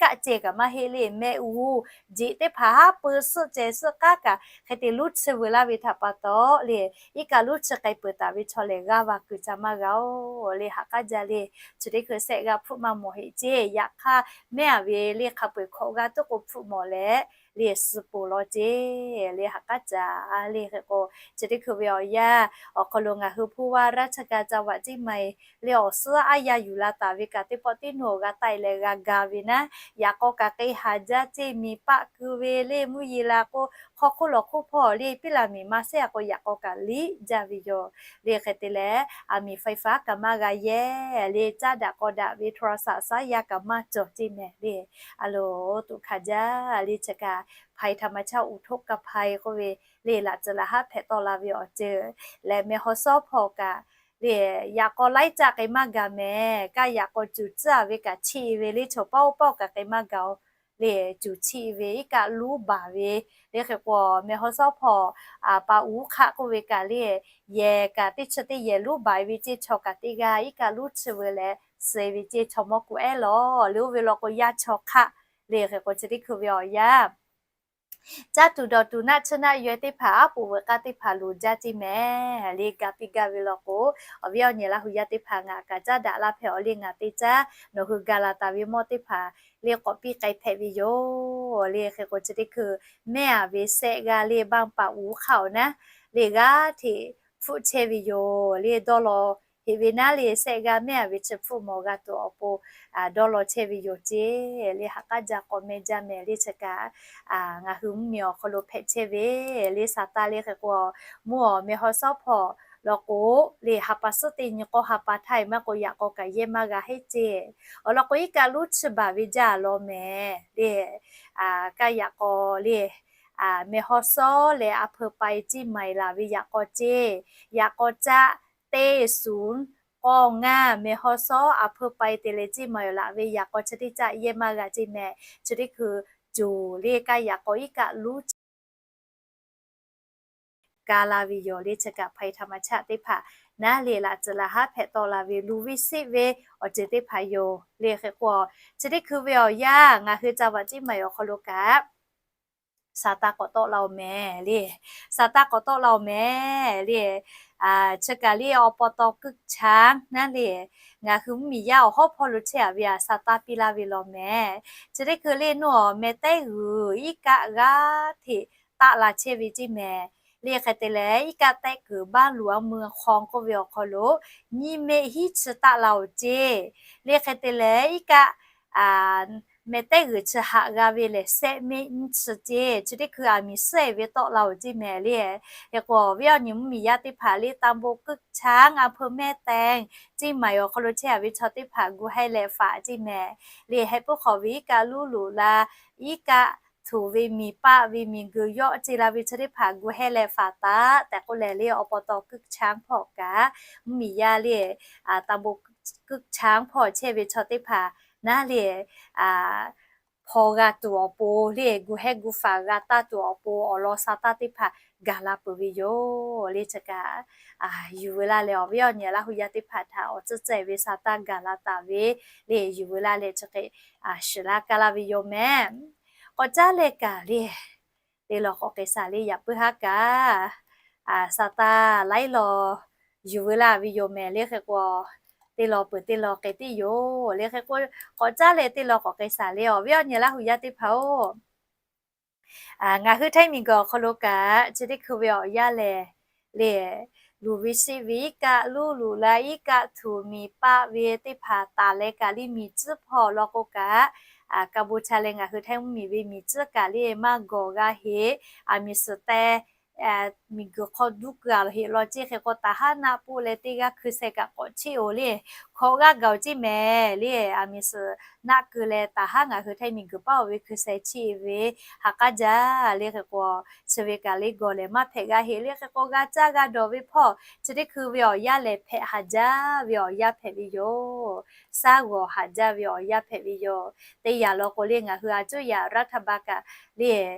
kaˆ ceh kaꞈ maˇ heˆ le, mehˆ g'uˇ jeꞈ teˇ hpaˍ haˉ pui suhˆ ceh suhˆ k'aˉ kaꞈ hk'e te lonˉ chi veu laˇ ve htaꞈ pa taw le, iˉ kaˆ lonˉ chi k'ai peuˬ taˍ ve chaw lehˬ g'aˇ va kuiˬ ca maˇ g'a-oˬ le. Haꞈ k'aˉ jaˇ le. Chi teˇ hkui sehˆ g'a hpfuhˆ maˇ mawˬ heˆ ceˇ. Yaꞈ hk'aˇ mehˆ a ve le hk'a peu-eˬ hkawꞈ g'a tuˉ k'o hpfuhˆ mawˬ leh le suh poˬ law ceˇ le. Haꞈ k'aˉ caˍ le. Hk'e k'o chi teˇ hkui ve awˬ yanˇ awˬ hk'aw lo ngaˬ hui ผู้ว่าราชการจังหวัดเชียงใหม่ le awˬ suhˉ aˉ yaˇ yuˬ la taˍ ve kaꞈ teˇ pawˆ teˇ nuˇ awˬ g'a taˆ e leh g'a ga ve naˉ, yaꞈ k'aw kaꞈ k'e haˍ jaˇ ceˇ. Miˬ paˆ keu ve le mvuhˇ yeˬ la k'o, hk'aw hk'oˆ lawˬ hk'oˆ hpawˇ le piˉ laˬ miˬ ma sehˆ a k'o yaꞈ k'aw kaꞈ liꞈ jaˇ ve yoˬ le. Hk'e te leh aˬ miˍ ไฟฟ้า kaꞈ maˇ g'a yehˇ le, caˇ daꞈ k'aw daꞈ ve โทรศัพท์ saˉ yaˇ kaꞈ maˇ cawˬ ceˇ mehˍ le. A loˍ tuꞈ hkanˍ jaˇ le. Chi kaꞈ ภัยธรรมชาติอุทกภัย k'oˆ ve le laꞈ tcuh laꞈ haˉ hpehꞈ tawˆ la ve awˬ ceuˬ leh meh haw sawˉ hpawˇ kaꞈ le yaꞈ k'aw laiˉ caˆ k'e maˇ ga mehˍ. Kaˇ yaꞈ k'aw cuˬ tcuhˉ a ve kaꞈ chiˆ ve le, chaw paˇ oˇ paˇ kaꞈ k'e maˇ ga-oˬ le. Cuˬ chiˆ ve iˉ kaˆ lonˉ baˬ ve le. Hk'e k'o meh haw sawˉ hpawˇ paˍ uˉ hk'aˆ k'oˆ ve kaꞈ le, yehˬ kaꞈ teˇ chi teˇ yehˬ lonˉ baˬ ve ceˇ. Chaw kaꞈ teˇ g'aˇ iˉ kaˆ lonˉ chi veu leh suh ve ceˇ. Chaw mawˇ kuˬ ehˉ lawˬ le, oˇ ve law k'o yaˇ chaw hk'aˆ le. Hk'e k'o chi teˇ hkui ve awˬ yanˇ caˇ tuˬ dawˬ tuˬ naˆ tsuhˇ naˆ yaweh teˇ hpaˍ aˉ poꞈ veuꞈ k'aˇ teˇ hpaˍ loˍ jaˇ ceˇ mehˍ le. Ga piˇ gaˇ ve law k'o, awˬ viˉ awˬ nyi Laˇ hu yaˇ teˇ hpaˍ ngaˬ kaꞈ caˇ daꞈ laˇ hpehꞈ awˬ le. Ngaˬ te caˉ nawˬ hui ga la taˍ ve mawˇ teˇ hpaˍ le k'awꞈ piˇ k'ai hpehꞈ ve yoˬ le. Hk'e k'o chi teˇ hkui mehˆ a ve sehˆ g'a le baˆ paˍ uˉ hk'aˆ awˬ naˉ le g'aˇ hteꞈ hpfuhˆ chehˇ ve yoˬ le. Dawˇ law heꞈ ve naˉ le sehˆ g'a mehˆ a ve chi hpfuhˆ mawˬ g'a tuˬ awˬ pon dawˇ law chehˇ ve yoˬ ceˇ le. Haꞈ k'aˉ jaˇ k'awꞈ meh jaˇ mehˍ le. Chi kaꞈ ngaˬ hui mvuhˇmiˬ awˬ hk'aw lo hpehꞈ chehˇ ve le. Saˍtanˍ le hk'e k'o mvuhˇ awˬ meh haw sawˉ hpawˇ law k'o le ha pa suhˉ teˇ nyi k'awˇ ha pa htaˇ maˇ k'o yaꞈ k'aw kaꞈ yehˇ maˇ g'a heˆ ceˇ. Awˬ lawn k'o iˉ kaˆ lonˉ chi baˬ ve jaˇ law mehˍ le. Kaˇ yaꞈ k'aw le meh haw sawˉ leh a hpeu pai ceˇ maˍ laˬ ve yaꞈ k'aw ceˇ. Yaꞈ k'aw caˆ teˇ suˍ k'awˇ ngaˇ meh haw sawˉ a hpeu pai te leh ceˇ maˍ laˬ ve yaꞈ k'aw chi teˇ caˆ yehˇ maˇ g'a ceˇ mehˍ. Chi teˇ hkui coˬ le kaˇ yaꞈ k'aw iˉ kaˆ lonˉ chi ga la ve yoˬ le. Chi kaꞈ ภัยธรรมชาติ teˇ hpaˍ naˉ le laꞈ tcuh laꞈ haˉ hpehꞈ tawˆ la ve luˬ ve siˆ ve awˬ ceuˬ teˇ hpaˍ yoˬ le. Hk'e k'o chi teˇ hkui ve awˬ yanˇ ngaˬ hui จังหวัดเชียงใหม่ awˬ hk'aw lo kaꞈ Saˍtanˍ k'awꞈ tawˆ la-oˬ mehˍ le. Saˍtanˍ k'awꞈ tawˆ la-oˬ mehˍ le. Chi kaꞈ le awˬ pa taw กึกช้าง naˉ le, ngaˬ hui mvuhˇmiˬ yaˇ awˬ hawˉ hpawˇ lo chehˇ a ve a Saˍtanˍ piˇ laˇ ve law mehˍ. Chi teˇ hkui le nuˇ awˬ meh tehˉ g'uiˬ iˉ kaˆ g'aˇ hteꞈ taˆ la chehˇ ve ceˇ mehˍ le. Hk'e te leh iˉ kaˆ tehˉ kuiˬ บ้านหลวงเมืองคลอง k'oˆ ve awˬ hk'aw lo nyiˇ mehˆ hiˉ chi taˆ la-oˬ ceˇ le. Hk'e te leh iˉ kaˆ meh tehˉ g'uiˬ chi haꞈ g'a ve lehˬ sehˆ mehˆ nyiˇ chi ceˇ. Chi teˇ hkui aˬ miˍ suhˉ e ve tawˆ la-oˬ ceˇ mehˍ le. Hk'e k'o awˬ viˉ awˬ nyi mvuhˇmiˬ yaˇ teˇ hpaˍ le ตำบลกึกช้าง อำเภอแม่แตง ceˇ maˍ awˬ hk'aw lo chehˇ a ve chaw teˇ hpaˍ gu hehˇ leh faˍ ceˇ mehˍ le. Heh puiˉ hk'awꞈ ve iˉ kaˆ lonˉ loꞈ la, iˉ kaˆ htuꞈ ve miˬ paˆ ve miˬ guiˬ yawˆ ce la ve chaw teˇ hpaˍ gu hehˇ leh faˍ taˍ tehꞈ k'oˆ leh le awˬ pa taw กึกช้าง hpawˇ kaꞈ mvuhˇmiˬ yaˇ le ตำบลกึกช้าง hpawˇ chehˇ ve chaw teˇ hpaˍ naˉ le hpaw g'a tuˬ awˬ pon le gu hehˇ gu faˍ g'a taˇ tuˬ awˬ pon awˬ lawn Saˍtanˍ teˇ hpaˍ gaˬ la peuˬ ve yoˬ le. Chi kaꞈ yuˬ veu laˇ leh awˬ viˉ awˬ nyi Laˇ hu yaˇ teˇ hpaˍ htaꞈ awˬ tcuhˉ tcuhˉ e ve Saˍtanˍ gaˬ la taˍ ve le yuˬ veu laˇ leh chi hk'e shiˍ laˇ kaˇ laˇ ve yoˬ mehˍ. K'awꞈ caˉ leh kaꞈ le te lawˬ k'awꞈ k'ai shaˍ le yaꞈ puiˉ haˉ kaꞈ Saˍtanˍ laiˉ law yuˬ veu laˇ ve yoˬ mehˍ le. Hk'e k'o te lawˬ peuˬ te lawˬ k'ai tiˉ yoˬ le. Hk'e k'o k'awꞈ caˉ leh te lawˬ k'awꞈ k'ai shaˍ le awˬ viˉ awˬ nyi Laˇ hu yaˇ teˇ hpaˍ-oˬ, ngaˬ hui htaiˇ miˬ guiˬ awˬ hk'aw lo kaꞈ chi teˇ hkui ve awˬ yanˇ lehˬ le luˬ ve siˆ ve iˉ kaˆ lonˉ loꞈ la iˉ kaˆ htuꞈ miˬ paˆ ve teˇ hpaˍ taˍ leh kaꞈ le miˬ tcuhˉ hpawˇ law k'o kaꞈ ka bon cha leh ngaˬ hui htaiˇ mvuhˇmiˬ ve miˬ tcuhˉ kaꞈ le maˇ gawˬ g'a heꞈ. Aˬ miˍ suhˍ teh miˬ guiˬ hk'aw duˇ keu a heꞈ law ceˇ. Hk'e k'o taˍ haˉ naˆ poˆ leh teˇ g'aˇ hkui sheh kaꞈ k'awꞈ cheˇ-oˬ le hkawꞈ g'aˇ gaˬ-oˬ ceˇ mehˍ le. Aˬ miˍ suhˍ naˆ keu leh taˍ haˉ ngaˬ hui htaiˇ miˬ guiˬ paˉ-oˬ ve hkui sheh cheˇ ve ha k'aˉ jaˇ le. Hk'e k'o chi ve kaꞈ le gawˬ lehˬ maˇ hpehꞈ g'a heꞈ le. Hk'e k'o g'a caˇ g'a dawˬ ve hpawˇ chi teˇ hkui ve awˬ yanˇ lehˬ hpehꞈ haˍ jaˇ ve awˬ yanˇ hpehꞈ ve yoˬ. Shaˉ g'awˬ haˍ jaˇ ve awˬ yanˇ hpehꞈ ve yoˬ. Teˇ yanˇ law k'o le ngaˬ hui a cuˇ yaꞈ รัฐบาล kaꞈ le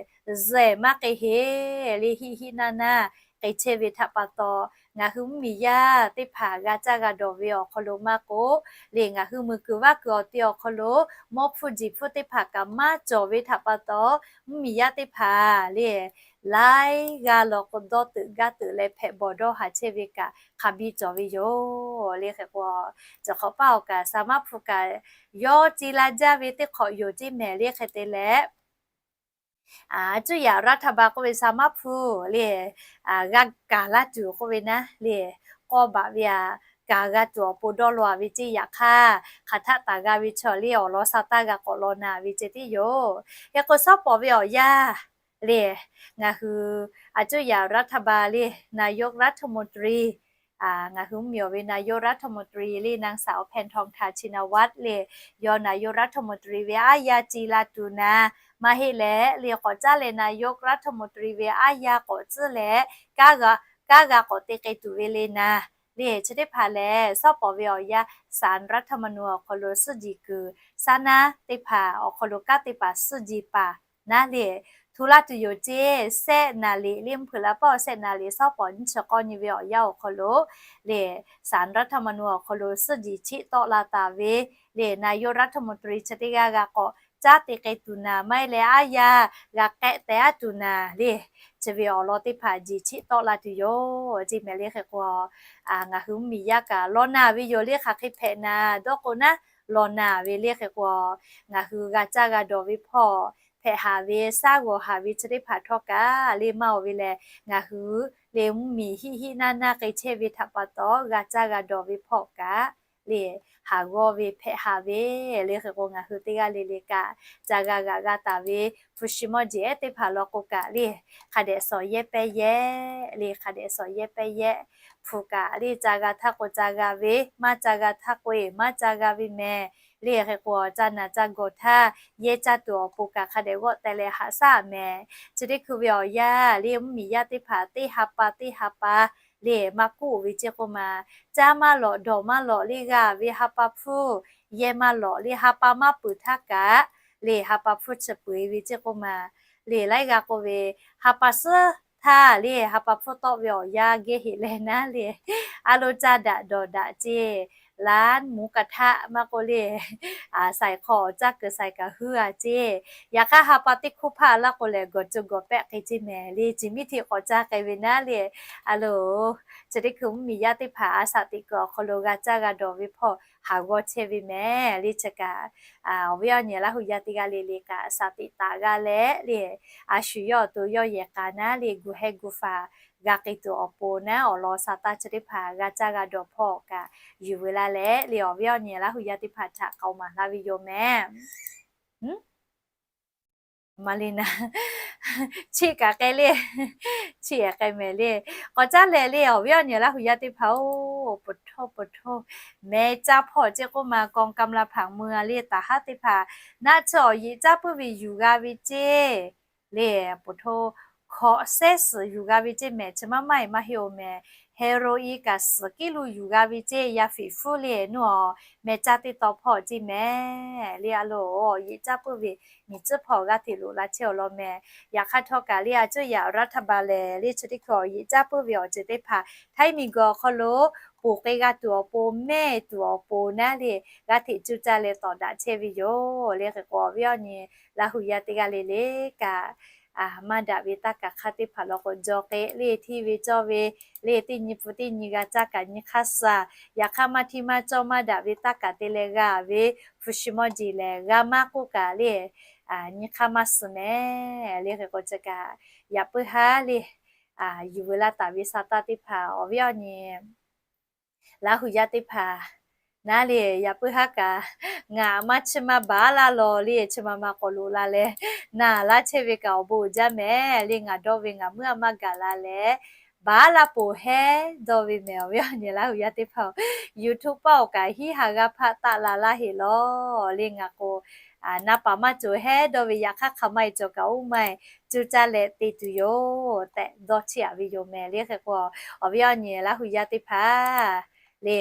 zuhꞈ maˇ k'ai heꞈ le hiˆ hiˆ naˇ naˇ k'ai chehˇ ve htaꞈ pa taw ngaˬ hui mvuhˇmiˬ yaˇ teˇ hpaˍ g'a caˇ g'a dawˬ ve awˬ hk'aw lo maˇ k'oˆ, le ngaˬ hui muiˬ kuiˬ vaˇ kuiˬ awˬ te awˬ hk'aw lo mawˇ hpfuhˇ jiˬ hpfuhˇ teˇ hpaˍ kaꞈ maˇ cawˬ ve htaꞈ pa taw, mvuhˇmiˬ yaˇ teˇ hpaˍ le laiˉ g'aˇ law k'o dawˇ teuꞈ gaˇ teuꞈ leh hpehꞈ bawˬ dawˇ haˍ chehˇ ve kaꞈ hk'a biˇ cawˬ ve yoˬ. Le hk'e k'o, cawˬ hk'awꞈ paˇ awˬ kaꞈ, saˍ maˇ hpu kaꞈ yawˇ ce la jaˇ ve teˇ hk'awꞈ yoˬ ceˇ mehˍ. Le hk'e te leh, a cuˇ yaꞈ รัฐบาล k'oˆ ve saˍ maˇ hpu le g'a kaˍ laˇ tuˬ k'oˆ ve naˉ le, k'awˇ baꞈ ve a, kaˍ g'a tuˬ awˬ pon dawˇ law ve ceˇ. Yaꞈ hk'aˇ, hk'aˬ htaˆ taˍ g'a ve chaw le awˬ lawn sa taˇ g'a k'awꞈ law na ve ceˇ tiˉ yoˬ. Hk'e k'o, shawˉ pawˍ ve awˬ yanˇ le, ngaˬ hui a cuˇ yaꞈ รัฐบาล le นายกรัฐมนตรี ngaˬ hui mvuhˇmiˬ ve นายกรัฐมนตรี le นางสาว แพทองธาร ชินวัตร le, yawˇ นายกรัฐมนตรี ve aˉ yaˇ ce la tuˬ naˍ, maˇ heˆ leh le k'awꞈ caˉ leh นายกรัฐมนตรี ve aˉ yaˇ k'awꞈ tcuhˉ leh, kaˇ g'a, kaˇ g'a k'awꞈ te k'ai tuˬ ve le naˍ. Le chi teˇ hpaˍ lehˬ, shawˉ pawˍ ve awˬ yanˇ ศาลรัฐธรรมนูญ awˬ hk'aw lo suhˉ jiˬ kuiˬ, saˉ naˉ teˇ hpaˍ awˬ hk'aw lo kanˉ teˇ hpaˍ suhˉ jiˬ paˍ naˉ le, hto laˇ tuˬ yoˬ ceˇ. Sehˆ naˍ liꞈ le, mvuhˇ hpeuꞈ la paˇ awˬ sehˆ naˍ liꞈ shawˉ pawˍ nyiˇ chi k'awˇ nyi ve awˬ yanˇ awˬ hk'aw lo le, ศาลรัฐธรรมนูญ awˬ hk'aw lo suhˉ jiˬ cheˆ tawˆ la taˍ ve le, นายกรัฐมนตรี chi teˇ g'aˇ g'a k'awꞈ caˉ te k'ai tuˬ naˍ, maˇ heˆ leh aˉ yaˇ g'a k'ehˆ teh aˉ tuˬ naˍ le, chi ve awˬ lawn teˇ hpaˍ jiˬ cheˆ tawˆ la tuˬ yoˬ ceˇ mehˍ. Le hk'e k'o, ngaˬ hui mvuhˇmiˬ yaˇ kaꞈ law na ve yoˬ le. Hk'aˬ hk'e hpehꞈ naˍ dawˇ k'o naˉ, law na ve le hk'e k'o, ngaˬ hui g'a caˇ g'a dawˬ ve hpawˇ hpehꞈ haˍ ve, shaˉ g'awˬ haˍ ve chi teˇ hpaˍ htawˇ kaꞈ le maˇ oˬ ve lehˬ, ngaˬ hui le mvuhˇmiˬ hiˆ hiˆ naˇ naˇ k'ai chehˇ ve htaꞈ pa taw, g'a caˇ g'a dawˬ ve hpawˇ kaꞈ le haˍ g'awˇ ve hpehꞈ haˍ ve. Le hk'e k'o, ngaˬ hui teˇ g'aˇ le le kaꞈ ca g'a g'aꞈ g'a taˍ ve hpu shi mawˇ jeˬ ehˉ teˇ hpaˍ law k'o kaꞈ le, hk'a dehꞈ shawˍ yehˇ pehˇ yehˇ le, hk'a dehꞈ shawˍ yehˇ pehˇ yehˇ. Hpu kaꞈ le ca g'a htaˇ k'o ca g'a ve, maˇ ca g'a htaˇ k'o e maˇ ca g'a ve mehˍ. Le hk'e k'o, ca naˬ ca gawˬ htaˇ yehˇ caˇ tuˬ awˬ pon kaꞈ hk'a dehꞈ g'awˆ teh leh haꞈ shaˉ mehˍ. Chi teˇ hkui ve awˬ yanˇ le, mvuhˇmiˬ yaˇ teˇ hpaˍ teˇ ha pa teˇ ha pa le maˇ k'oˆ ve ceˇ k'oˆ ma, caˇ maˇ lawꞈ dawˬ maˇ lawꞈ le g'a ve ha pa hpfuhˇ, yehˇ maˇ lawꞈ le ha pa maˇ peuˬ htaˇ kaꞈ le ha pa hpfuhˇ chi peuˬ e ve ceˇ k'oˆ ma, le laiˉ g'a k'oˆ ve, ha pa suhˉ htaˇ le ha pa hpfuhˇ tawˆ ve awˬ yanˇ geh heꞈ leh naˉ le, a lo caˇ daꞈ dawˬ daꞈ ceˇ, ร้านหมูกระทะ maˇ k'oˆ le, saiˍ hk'aw caˇ kuiˬ saiˍ kaꞈ huiˉ a ceˇ. Yaꞈ hk'aˇ ha pa teˇ hkuˇ hpaˇ laˇ k'o lehˬ, gawˬ co gawˬ pehˆ k'ai ceˇ mehˍ le, chi miˇ hteˇ k'awꞈ caˇ k'ai ve naˉ le. A lo, chi teˇ hkui mvuhˇmiˬ yaˇ teˇ hpaˍ a shaꞈ teꞈ kuiˬ awˬ hk'aw lo g'a caˇ g'a dawˬ ve hpawˇ haˍ g'awˇ chehˇ ve mehˍ. Le chi kaꞈ, awˬ viˉ awˬ nyi Laˇ huˍ yaˇ teˇ g'aˇ le le kaꞈ shaꞈ teꞈ taˍ g'a leh le, a shu yawˇ awˬ to yawˇ yehˬ k'a naˉ le gu heh gu faˍ g'a k'ai tuˬ awˬ pon naˉ awˬ lawn sa taˇ chi teˇ hpaˍ g'a caˇ g'a dawˬ hpawˇ kaꞈ yuˬ veu la leh le, awˬ viˉ awˬ nyi Laˇ huˍ yaˇ teˇ hpaˍ htaꞈ k'aoˍ maˍ laˇ ve yoˬ mehˍ. Ma le na, chiˆ kaꞈ k'ai le, chiˆ k'ai mehˍ le. K'awꞈ caˉ leh le, awˬ viˉ awˬ nyi Laˇ huˍ yaˇ teˇ hpaˍ-oˬ, pfuhˍ htawˇ pfuhˍ htawˇ, mehˍ caˇ hpawˇ ceˇ k'oˆ ma กองกำลังผลังเมือง le, taˍ haˉ teˇ hpaˍ naˆ tsuhˇ awˬ yeꞈ caˇ puiˉ ve yuˬ g'a ve ceˇ le, pfuhˍ htawˇ hkawꞈ sehˉ suhˍ yuˬ g'a ve ceˇ mehˍ. Chi maˇ maˇ e maˇ heˆ-oˬ mehˍ. Heˍroˍiˆ kaꞈ suhˍ kiˉ lo yuˬ g'a ve ceˇ, yaˇ fiˍ hpfuhˇ le nuˇ-aˬ, mehˍ caˇ teˇ taw hpawˇ ceˇ mehˍ. Le a lo, awˬ yeꞈ caˇ puiˉ ve miˬ tcuhˉ hpawˇ g'aˇ hteꞈ loꞈ la chehˇ awˬ lawn mehˍ. Yaꞈ hk'aˇ htawˇ kaꞈ le, a cuˇ yaꞈ รัฐบาล lehˬ le chi teˇ hkui awˬ yeꞈ caˇ puiˉ ve awˬ ceuˬ teˇ hpaˍ htaiˇ miˬguiˬ awˬ hk'aw lo poˬ k'ai g'a tuˬ awˬ pon, mehˇ tuˬ awˬ pon naˉ le g'aˇ hteꞈ cuˇ caˇ leh tawˍ daꞈ chehˇ ve yoˬ. Le hk'e k'o, awˬ viˉ awˬ nyi Laˇ huˍ yaˇ teˇ g'aˇ le le kaꞈ, maˇ daꞈ ve taˇ kaˍ hk'aˇ teˇ hpaˍ law k'o, jaw k'e le hteˇ ve cawˇ ve le, teˇ nyi hpu teˇ nyi g'a caˇ kaꞈ nyi hk'aˇ suh. Yaꞈ hk'aˇ maˇ hteˇ maˇ cawˇ maˇ daꞈ ve taˇ kaˍ te leh g'a ve hpu shi mawˇ jeˬ lehˬ, g'a maˇ k'oˆ kaꞈ le, nyi hk'aˇ maˇ suh mehˍ. Le hk'e k'o, chi kaꞈ yaꞈ puiˉ haˉ le, yuˬ veu laˇ taˍ ve sa taˇ teˇ hpaˍ, awˬ viˉ awˬ nyi Laˇ huˍ yaˇ teˇ hpaˍ naˉ le, yaꞈ puiˉ haˉ kaꞈ ngaˬ maˇ chiˇ maˇ baˬ laˇ law le, chi ma ma k'awꞈ loꞈ la leh naˬ laˇ chehˇ ve kaꞈ awˬ bon uiˍ jaˇ mehˍ. Le ngaˬ dawˇ ve ngaˬ meuˇ a maˇ gaˬ la leh, baˬ laˇ poˬ hehˉ dawˇ ve mehˍ. Awˬ viˉ awˬ nyi Laˇ huˍ yaˇ teˇ hpaˍ, YouTube paˆ awˬ kaꞈ hiˉ ha g'aˇ hpaˆ taˆ la laˇ heˆ law. Le ngaˬ k'o, naˍ paˍ maˇ cawˬ hehˉ dawˇ ve, yaꞈ hk'aˇ hk'aˬ ma e cawˬ kaꞈ oˇ ma e cuˇ caˇ leh te tuˬ yoˬ tehꞈ dawˇ chehˇ a ve yoˬ mehˍ. Le hk'e k'o, awˬ viˉ awˬ nyi Laˇ huˍ yaˇ teˇ hpaˍ le,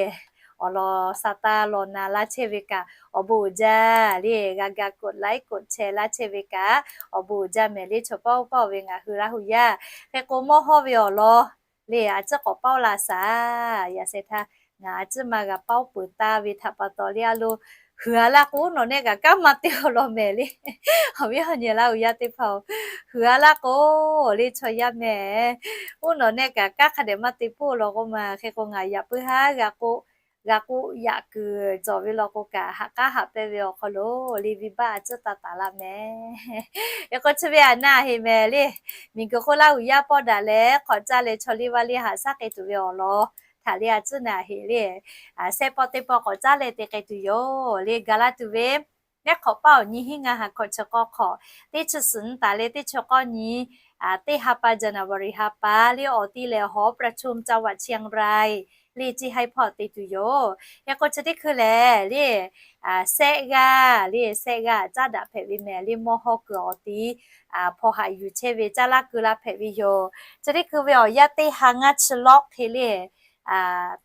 awˬ lawn sa taˇ law na laˇ chehˇ ve kaꞈ awˬ bon uiˍ jaˇ. Le g'a ga กดไลค์ กดแชร์ laˇ chehˇ ve kaꞈ awˬ bon uiˍ jaˇ mehˍ. Le chaw paˆ oˇ paˆ oˬ ve ngaˬ hui Laˇ huˍ yaˇ hk'e k'o, mawˇ hawˇ ve awˬ lawn le, a ciˉ k'awꞈ paoˇ la shaˍ. Yaꞈ sheh htaˇ ngaˬ a ciˉ ma g'a paoˇ peuˬ taˍ ve htaꞈ pa taw le, a lo huiˍ a laˇ k'o, nawˬ nehˆ kaꞈ kanˉ maˇ te awˬ lawn mehˍ le. Awˬ viˉ awˬ nyi Laˇ huˍ yaˇ teˇ hpaˍ-oˬ, huiˍ a laˇ k'o le, chaw yaˇ mehˍ, oˇ nawˬ nehˆ kaꞈ kanˉ hk'a dehꞈ maˇ te puiˉ awˬ lawn k'oˆ ma. Hk'e k'o, ngaˬ yaꞈ puiˉ haˉ g'a k'oˆ, g'a k'oˆ yaꞈ kuiˬ cawˬ ve law k'o kaꞈ, haꞈ k'aˉ haꞈ pehnˇ ve awˬ hk'aw lo le, venˇbaˆ a ciˉ taˇ taˍ laˇ mehˍ. Yaꞈ k'o chi ve aꞈ na heˆ mehˍ le. Miˬguiˬ hk'oˆ Laˇ huˍ yaˇ pawˆ daꞈ leh hk'awꞈ caˇ leh chaw liˇ vaˇ liˇ haꞈ shaˉ k'ai tuˬ ve awˬ lawn htaꞈ le, a ciˉ na heˆ le. Shehˆ pawˆ teˇ pawˆ k'awꞈ caˇ leh te k'ai tuˬ yoˬ le. Ga laˇ tuˬ ve, neˉ hk'awꞈ paˆ awˬ nyi hiˉ ngaˇ ha hkawꞈ chi k'awˇ hk'awꞈ, teˇ chi suhˍ nyi taˍ leh teˇ chi k'awˇ nyi, teˇ ha pa January ha pa le, awˬ ti lehˬ หอประชุมจังหวัดเชียงราย le, ciˇ haiˉ hpawˇ te tuˬ yoˬ. Hk'e k'o, chi teˇ hkui lehˬ le, shehˆ g'aˇ le, shehˆ g'aˇ caˉ daꞈ hpehꞈ ve mehˍ le. Mawˇ hawˇ kuiˬ awˬ ti hpaw haꞈ yuˬ chehˇ ve caˇ laˇ keu la hpehꞈ ve yoˬ. Chi teˇ hkui ve awˬ yanˇ teˇ ha ngaˇ chi lawˆ hk'e le,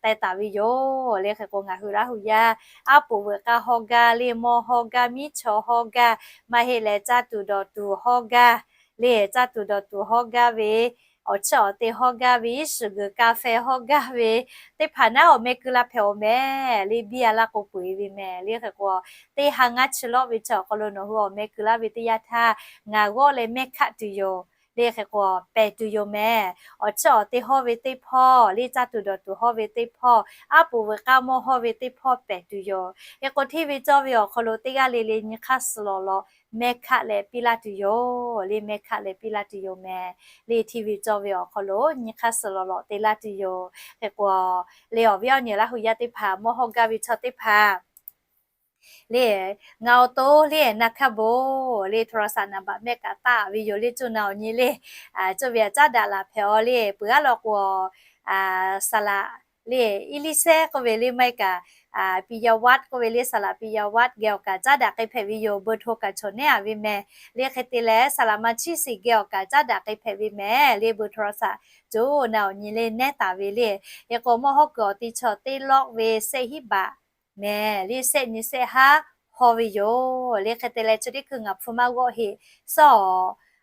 teh taˍ ve yoˬ le. Hk'e k'o, ngaˬ hui Laˇ huˍ yaˇ aˉ poꞈ veuꞈ k'aˇ hawˇ gaˇ le, mawˇ hawˇ gaˇ, miˉ chaw hawˇ gaˇ, maˇ heˆ leh caˇ tuˬ dawˬ tuˬ hawˇ gaˇ le, caˇ tuˬ dawˬ tuˬ hawˇ gaˇ ve, awˬ chiˇ awˬ te hawˇ gaˇ ve, iˉ shiˍ g'uiˬ กาแฟ hawˇ gaˇ ve teˇ hpaˍ naˉ, awˬ meh keu la hpehꞈ awˬ mehˍ le. Biˇ a laˇ k'o peuˬ-e ve mehˍ le. Hk'e k'o, teˇ ha ngaˇ chi lawˆ ve chi awˬ hk'aw lo nawˬ hui awˬ meh keu laˇ ve teˇ yanˇ htaˇ, ngaˬ g'awˇ leh mehˇ hkaˆ tuˬ yoˬ le. Hk'e k'o, pehˬ tuˬ yoˬ mehˍ. Awˬ chiˇ awˬ te hawˇ ve teˇ hpawˇ le, caˇ tuˬ dawˬ tuˬ hawˇ ve teˇ hpawˇ, aˉ poꞈ veuꞈ k'aˇ mawˇ hawˇ ve teˇ hpawˇ pehˬ tuˬ yoˬ. Hk'e k'o, hteˇ ve cawˇ ve awˬ hk'aw lo teˇ g'aˇ le le nyi hk'aˇ suh lawˬ lawˬ mehˇ hkaˆ leh piˇ laˇ tuˬ yoˬ le. Mehˇ hkaˆ leh piˇ laˇ tuˬ yoˬ mehˍ le. Hteˇ ve cawˇ ve awˬ hk'aw lo nyi hk'aˇ suh lawˬ lawˬ te laˇ tuˬ yoˬ. Hk'e k'o, le awˬ viˉ awˬ nyi Laˇ huˍ yaˇ teˇ hpaˍ, mawˇ hawˇ gaˇ ve chaw teˇ hpaˍ le, ngaˬ awˬ to le, na hkaˇ bon le, โทรศัพท์ naˍ baꞈ mehˆ kaꞈ taˆ ve yoˬ le. Coˇ na awˬ nyi le, coˇ ve aꞈ caˉ daꞈ laˬ hpehꞈ-aw le. Peuˬ aˉ law k'o, saˍ laꞈ le, Iˉliˇsehˇ k'oˆ ve le, maˇ heˆ kaꞈ, ปิยวัฒน์ k'oˆ ve le, saˍ laꞈ ปิยวัฒน์ geh awˬ kaꞈ caˉ daꞈ k'ai hpehꞈ ve yoˬ. เบอร์โทร kaꞈ chawˬ nehˉ a ve mehˍ le. Hk'e te leh, saˍ laꞈ ma chiˇ shiˍ geh awˬ kaꞈ caˉ daꞈ k'ai hpehꞈ ve mehˍ le. เบอร์โทรศัพท์ coˇ na awˬ nyi le nehˉ taˍ ve le. Hk'e k'o, mawˇ hawˇ kuiˬ awˬ ti chaw teˇ lawˆ ve shehˆ hiˉ baꞈ mehˍ le, shehˆ nyi shehˆ haˉ hawˇ ve yoˬ le. Hk'e te leh, chi teˇ hkui ngaˬ hpu maˇ g'awˆ heˆ, suhˉ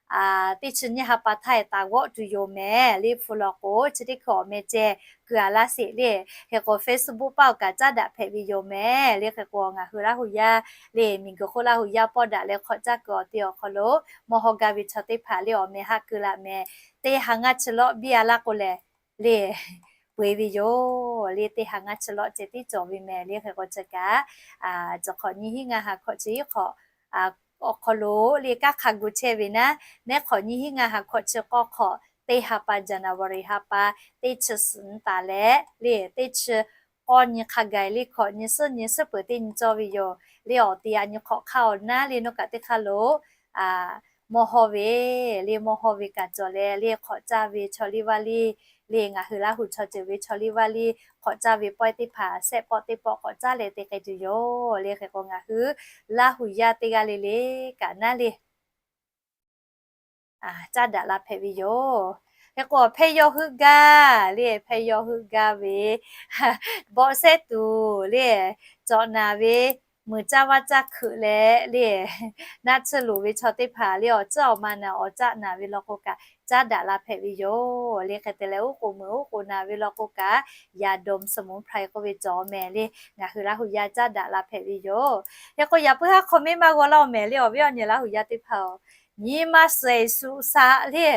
awˬ teˇ chi nyiˇ ha pa htaˇ taˍ g'awˆ tuˬ yoˬ mehˍ le. Hpu lawˬ k'o, chi teˇ hkui awˬ meh ceh keu a laˇ sheˍ le. Hk'e k'o, Facebook paˆ awˬ kaꞈ caˉ daꞈ hpehꞈ ve yoˬ mehˍ le. Hk'e k'o, ngaˬ hui Laˇ huˍ yaˇ le, miˬguiˬ hk'oˆ Laˇ huˍ yaˇ pawˆ daꞈ leh hk'awꞈ caˇ kuiˬ awˬ ti awˬ hk'aw lo mawˇ hawˇ gaˇ ve chaw teˇ hpaˍ le, awˬ meh haˆ keu laꞈ mehˍ. Teˇ ha ngaˇ chi lawˆ biˇ a laˇ k'o lehˬ le, peuˬ-e ve yoˬ le. Teˇ ha ngaˇ chi lawˆ ceh tiˉ cawˬ ve mehˍ le. Hk'e k'o, chi kaꞈ, chi hk'awꞈ nyi hiˉ ngaˇ ha hkawꞈ chi hk'awꞈ awˬ hk'aw lo le, kanˉ hk'a gu chehˇ ve naˉ, neˉ hk'awꞈ nyi hiˉ ngaˇ ha hkawꞈ chi k'awˇ hk'awꞈ, teˇ ha pa January ha pa, teˇ chi suhˍ nyi taˍ leh le, teˇ chi k'awˇ nyi hk'a gaˬ le, hkawꞈ nyi suhˉ nyi suhˉ peuˬ teˇ nyi cawˇ ve yoˬ le. Awˬ ti a nyi hk'awꞈ hk'aˇ awˬ naˉ le, nawˬ kaꞈ teˇ hk'aˇ lo mawˇ hawˇ ve le, mawˇ hawˇ ve kaꞈ cawˬ leh le, hk'awꞈ caˇ ve chaw liˇ vaˇ liˇ le, ngaˬ hui Laˇ huˍ chaw ceuˬ ve chaw liˇ vaˇ liˇ hk'awꞈ caˇ ve pawehˇ teˇ hpaˍ shehˆ pawˆ teˇ pawˆ k'awꞈ caˉ leh te k'ai tuˬ yoˬ le. Hk'e k'o, ngaˬ hui Laˇ huˍ yaˇ teˇ g'aˇ le le kaꞈ naˉ le, caˉ daꞈ la hpehꞈ ve yoˬ. Hk'e k'o, awˬ hpehˇ yawˇ heuˆ gaˇ le, hpehˇ yawˇ heuˆ gaˇ ve bawˆ sehˉ tuˬ le, cawꞈ naˍ ve muiˬ caˇ vaˇ caˇ hkeuꞈ leh le, naˆ tsuhˇ loˍ ve chaw teˇ hpaˍ le, awˬ tcuhˉ awˬ ma naˍ awˬ caˆ naˍ ve law k'o kaꞈ caˉ daꞈ la hpehꞈ ve yoˬ le. Hk'e te leh, uˉ k'oˍ muiˬ uˉ k'oˍ naˍ ve law k'o kaꞈ, ยาดมสมุนไพร k'oˆ ve cawˬ mehˍ le, ngaˬ hui Laˇ huˍ yaˇ caˉ daꞈ la hpehꞈ ve yoˬ. Hk'e k'o, yaꞈ puiˉ haˉ hk'aw miˇ maˇ g'aw laˇ-oˬ mehˍ le, awˬ viˉ awˬ nyi Laˇ huˍ yaˇ teˇ hpaˍ-oˬ, nyi ma suhˍ suhˍ saꞈ le,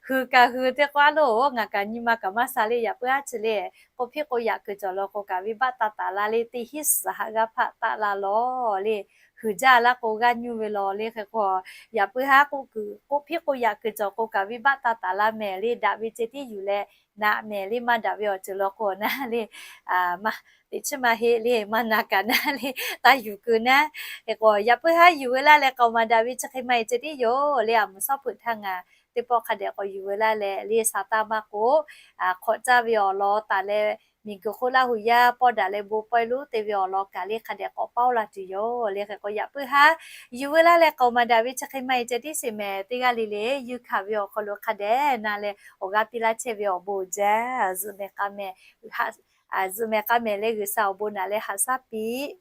huiˍ kaꞈ huiˍ teˇ k'oˆ a loˬ, ngaˬ kaꞈ nyi ma kaꞈ maˇ saꞈ le. Yaꞈ puiˉ haˉ chi le, k'oˆ hpiˇ k'oˆ yaꞈ kuiˬ cawˬ law k'o kaꞈ, venˇbaˆ taˇ taˍ laˇ le, teˇ hinˉ suhˍ haꞈ g'aˇ hpaˆ taˆ la lawˬ le. Huiˍ jaˇ laˇ k'o, g'aˇ nyuˇ ve lawˬ le. Hk'e k'o, yaꞈ puiˉ haˉ k'oˆ kuiˬ, k'oˆ hpiˇ k'oˆ yaꞈ kuiˬ cawˬ k'o kaꞈ, venˇbaˆ taˇ taˍ laˇ mehˍ le. Daꞈ ve ceh tiˉ yuˬ leh naꞈ mehˍ le, maˇ daꞈ ve awˬ ceuˬ law k'o naˉ le, teꞈ chiˉ maˇ heˆ le, maˇ na kaꞈ naˉ le, taˇ yuˬ keu naˉ. Hk'e k'o, yaꞈ puiˉ haˉ yuˬ ve laˇ leh k'aoˍ maˍ daꞈ ve chi hk'e maˇ heˆ ceh tiˉ yoˬ le. A muiˬ shawˉ peuˬ htaˇ ngaˬ teˇ pawˆ hk'a dehꞈ k'awꞈ yuˬ ve laˇ leh le, shaˍ taˇ maˇ k'o, hk'awꞈ caˇ ve awˬ lawn taˍ leh, miˬguiˬ hk'oˆ Laˇ huˍ yaˇ pawˆ daꞈ leh bon pawehˇ lonˉ te ve awˬ lawn kaꞈ le hk'a dehꞈ k'awꞈ paoˇ la tuˬ yoˬ le. Hk'e k'o, yaꞈ puiˉ haˉ yuˬ ve laˇ leh k'aoˍ maˍ daꞈ ve chi hk'e maˇ heˆ ceh tiˉ sheˍ mehˍ. Teˇ g'aˇ le le yuˬ hkanˍ ve awˬ hk'aw lo hk'a dehꞈ na leh awˬ g'aˇ piˇ laˇ chehˇ ve awˬ bon jaˇ. Zuhꞈ mehˍ k'a mehˍ, zuhꞈ mehˍ k'a mehˍ leh G'uiˬ sha awˬ bon naꞈ leh haꞈ shaˉ piˇ